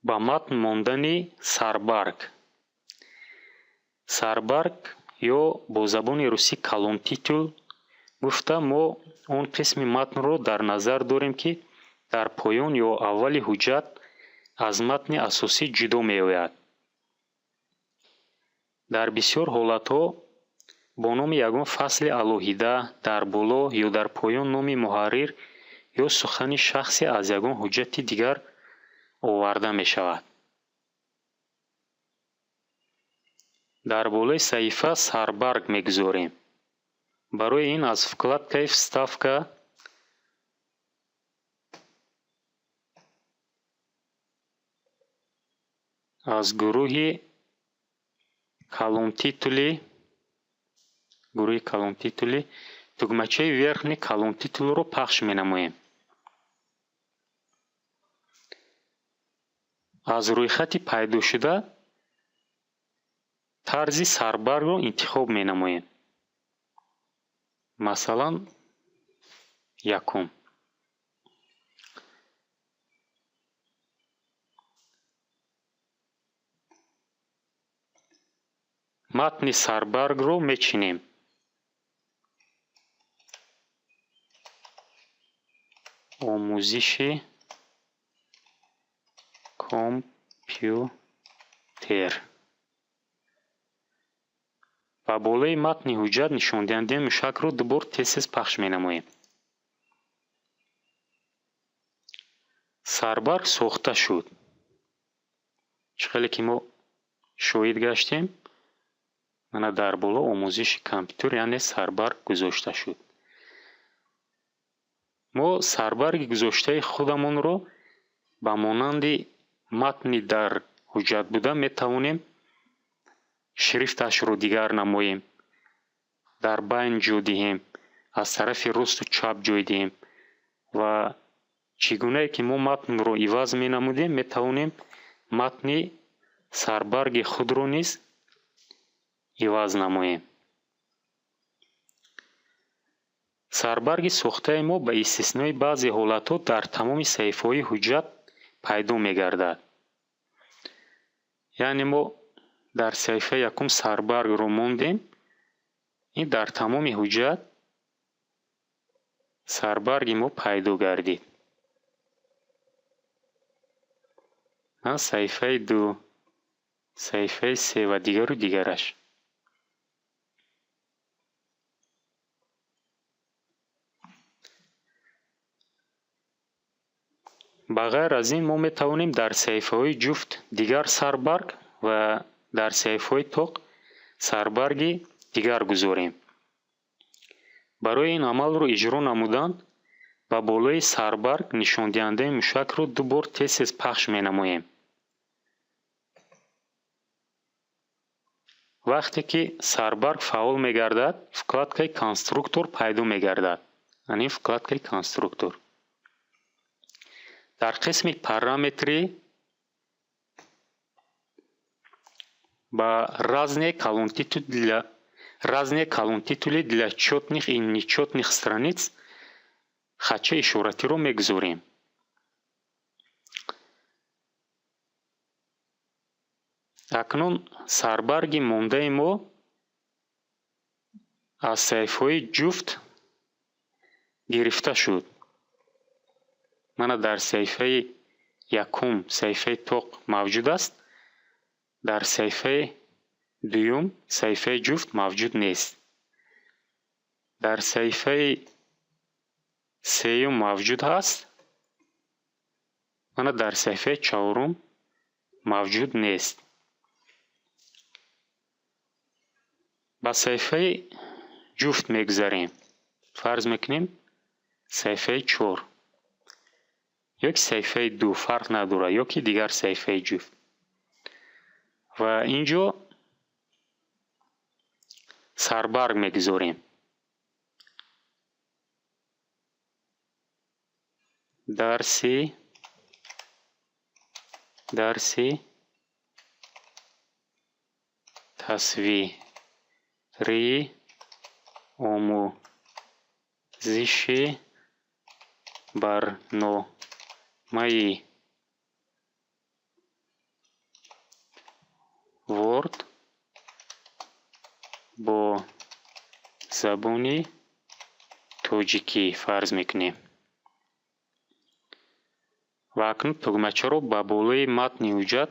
Ба матн мондани сарбарг. Сарбарг ё бо забони русӣ колонтитул гуфта, мо он қисми матнро дар назар дорем, ки дар поён ё аввали ҳуҷҷат аз матни асосӣ ҷудо меояд. Дар бисёр ҳолатҳо бо номи ягон фасли алоҳида дар боло ё дар поён номи муҳаррир ё сухани шахсе аз ягон ҳуҷҷати дигар оварда мешавад. Дар болои саҳифа сарбарг мегузорем. Барои ин аз вкладкаи «Вставка» аз гурӯҳи калонтитули тугмачаи «Верхний колонтитул»-ро пахш менамоем. Аз рӯйхати пайдошуда тарзи сарбаргро интихоб менамоем. Масалан, якум. Матни сарбаргро мечинем. Омӯзиши компютер. Ба болои матни ҳуҷҷат нишондиҳандаи мушакро ду бор тез-тез пахш менамоем. Сарбарг сохта шуд. Чӣ хеле ки мо шоҳид гаштем, мана дар боло омӯзиши компютер, яъне сарбарг гузошта шуд. Мо сарбарги гузоштаи худамонро ба монанди матни дар ҳуҷҷат буда метавонем шрифташро дигар намоем, дар байн ҷой диҳем, аз тарафи росту чап ҷой диҳем ва чӣ гунае ки мо матнро иваз менамудем, метавонем матни сарбарги худро низ иваз намоем. Сарбарги сохтаи мо ба истиснои баъзе ҳолатҳо дар тамоми саҳифаҳои ҳуҷҷат пайдо мегардад. Яъне мо дар саҳифаи якум сарбаргро мондем, ин дар тамоми ҳуҷҷат сарбарги мо пайдо гардид. Саҳифаи ду, саҳифаи се ва дигару дигараш. Ба ғайр аз ин мо метавонем дар саҳифаҳои ҷуфт дигар сарбарг ва дар саҳифаҳои тоқ сарбарги дигар гузорем. Барои ин амалро иҷро намудан ба болои сарбарг нишондиҳандаи мушакро ду бор тез-тез пахш менамоем. Вақте ки сарбарг фаъол мегардад, вкладкаи «Конструктор» пайдо мегардад. Яъне вкладкаи «Конструктор». Дар қисми «Параметри» ба разные колонтитули для чётных и нечётных страниц хатчаи ишоратиро мегузорем. Акнун сарбарги мондаи мо аз саҳифаҳои ҷуфт гирифта шуд. Мана дар саҳифаи якум саҳифаи тоқ мавҷуд аст, дар саҳифаи дуюм саҳифаи ҷуфт мавҷуд нест. Дар саҳифаи сеюм мавҷуд ҳаст, мана дар саҳифаи чаҳорум мавҷуд нест. Ба саҳифаи ҷуфт мегузарем. Фарз мекунем саҳифаи чор ё ки саҳифаи ду, фарқ надорад, ё ки дигар саҳифаи ҷуфт. Ва ин ҷо сарбарг мегузорем. Дарси тасвирии омӯзиши барномаи Word бо забони тоҷикӣ фарз мекунем. Ва акнун тугмачаро ба болои матни ҳуҷҷат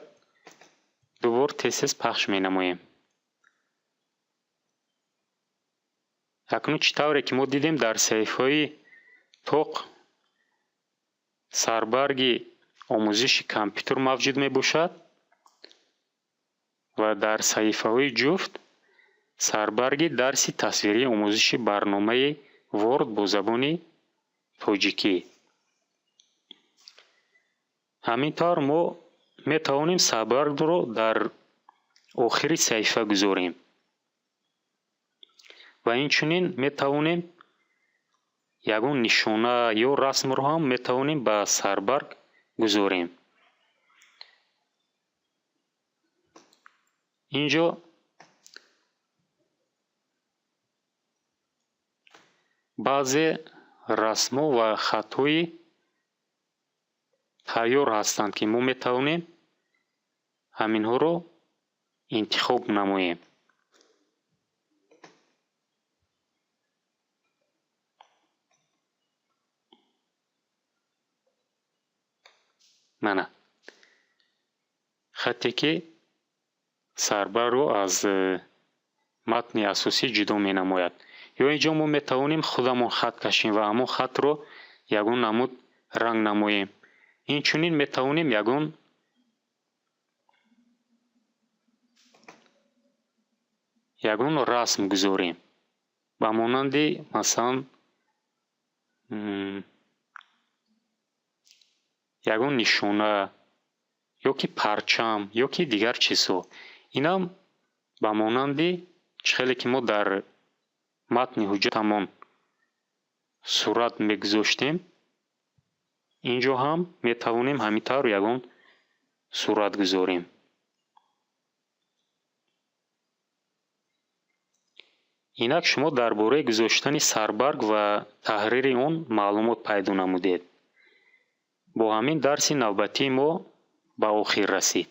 ду бор тез-тез пахш менамоем. Акнун чӣ тавре ки мо дидем, дар саҳифаҳои тоқ сарбарги омӯзиши компютер мавҷуд мебошад ва дар саҳифаҳои ҷуфт сарбарги дарси тасвирии омӯзиши барномаи Word бо забони тоҷикӣ. Ҳамин тавр мо метавонем сарбаргро дар охири саҳифа гузорем. Ва инчунин метавонем ягон нишона ё расмро ҳам метавонем ба сарбарг гузорем. Инҷо баъзе расмҳо ва хатҳои тайёр ҳастанд, ки мо метавонем ҳаминҳоро интихоб намоем. Мана хате ки сарбаргро аз матни асосӣ ҷудо менамояд. Ё инҷо мо метавонем худамон хат кашем ва ҳамон хатро ягон намуд ранг намоем. Инчунин метавонем ягон расм гузорем. Ба монанди масалан ягон нишона ё ки парчам ё ки дигар чизҳо. Инам ба монанди чӣ хеле ки мо дар матни ҳуҷҷатамон сурат мегузоштем, инҷо ҳам метавонем ҳамин тавр ягон сурат гузорем. Инак шумо дар бораи гузоштани сарбарг ва таҳрири он маълумот пайдо намудед. Бо ҳамин дарси навбатии мо ба охир расид.